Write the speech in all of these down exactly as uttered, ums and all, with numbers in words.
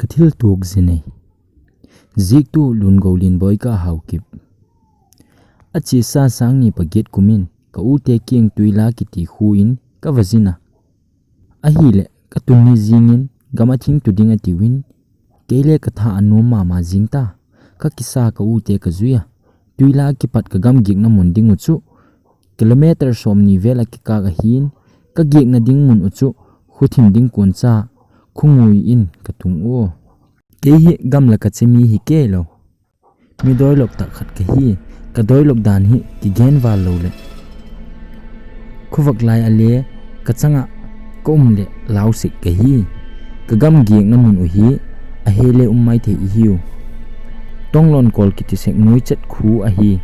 Ka thil tuak zinei. Ziektu Lungoulinboi Kahaokip. Achesa sang ni paget kumin ka u te kiang Tuila kiti khu in ka va zin a. Ahile ka tuni zingin gam a thing tu ding atiuvin, kei le ka tha anom mama zing ta. Ka kisa ka u te ka zui a. Tuila kipat ka gam giekna mun ding u chu kilometer som ni vel a kikak ahin, ka giekna ding mun u chu khuthim ding kon cha khungui in ka tung u. Kei hi gamla ka che mi hi kei lo. Mi doilop tak khat ka hi, ka doilop dan hi kigen val lo le. Khuvak lai a le ka changa ka um le lausik ka hi. Ka gam giekna mun u hi a he le um mai thei i hiu. Tonglon kol kiti sek nui chet khu ahi.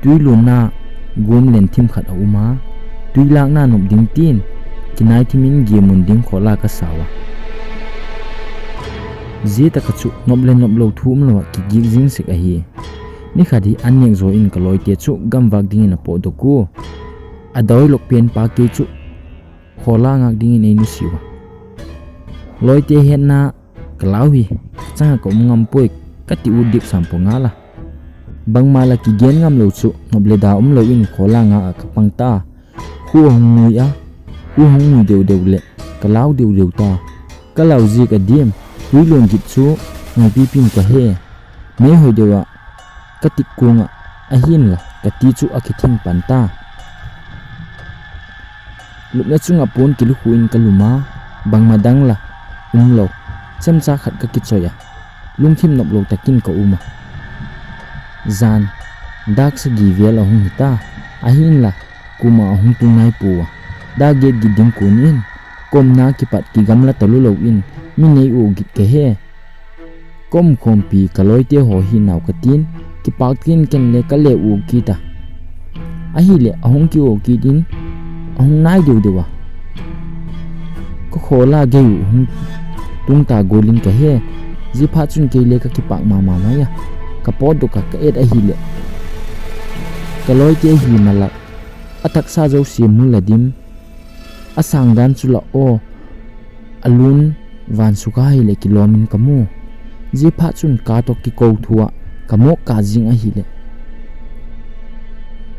Tuilunna gum len thim khat a um a. Tuilakna nop ding tin kinai thimin giamun ding khola ka sau a. Zia taka chu nop le nop lo thu um lo a kigiek zing sek ahi. Ni khat hi an nek zo in ka loite chu gam vak dingin a podoh u. A doilop pen pa kei chu khola ngak dingin ei nusiu a. Loite hetna ka lau hi, ka changa ka um ngam poi, ka ti u dik sam po ngal a. Bangma la kigen ngam lo chu nop le da um lo in khola ngak a ka pang ta. Khu a hung nui a, khu hung nui deu deu le ka lau deu deu ta. Ka lau ziek a diam, Tuilun git chu ngai pi pin ka he. Mei hoi deu a ka tik kung a, ahin la ka ti chu a kithing pan ta. Lupna chunga pon kilukhu in ka lum a, bangma dang la um lo. Chemcha khat ka kichoi a, lungthim nop lo takin ka um a. Jan dak sagi vel a hung hi ta, ahin la kuma a hung tung nai pu a. Dak get git ding kun in, komna kipat kigamla talu lo in, mi nei u git ka he. Kom khompi ka loite ho hi nau ka tin, kipak tin ken le ka le u kit a. Ahile a hung ki u kit in, a hung nai deu deu a. Ka khola gei u hung tung ta gol in ka he, zia phat chun kei le ka kipak mama mai a. Ka podoh a ka et ahile. Ka loite hi malak, a taksa zo sia mul la dim, a sang dan chu la o, a lun van suk a hi le kilom in ka mu. Zia phat chun ka tok kiko thu a ka mok ka zing ahile.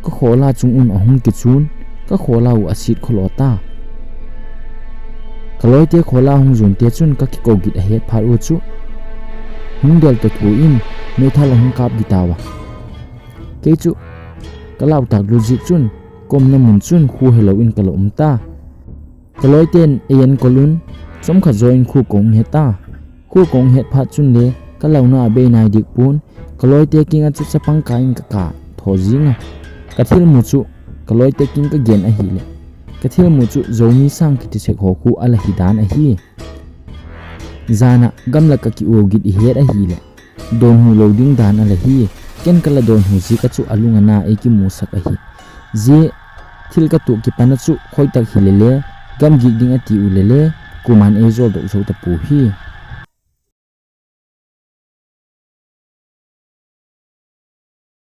Ka khola chung un a hung kichun, ka khola u a sit kholo ta. Ka loite khola hung zun te chun ka kiko git a het phat u chu hung del to thu in meithal a hung kap git a. Kei chu ka lau tak lu ziek chun, komna mun chun khu he lo in ka lo um ta. Ka loiten ei en kol un, chomkhat zo in khu kong he ta. Khu kong het phat chun le ka launa a bei nai dik pun, ka loite kinga chu chapang ka in ka ka tho zing a. Ka thil mu chu ka loite king ka gen ahile. Ka thil mu chu Zomi sang kiti sek ho khu a la hi dan ahi. Jan a gamla ka ki u git i het ahile. Donhu lo ding dan a la hi, ken ka la donhu ziek a chu a lung a na ei kimu sak ahi. Zia thil ka tuak kipan a chu khoi tak hi le le, gam giek ding a ti u le le, kuman ei zol doh zo ta pu hi.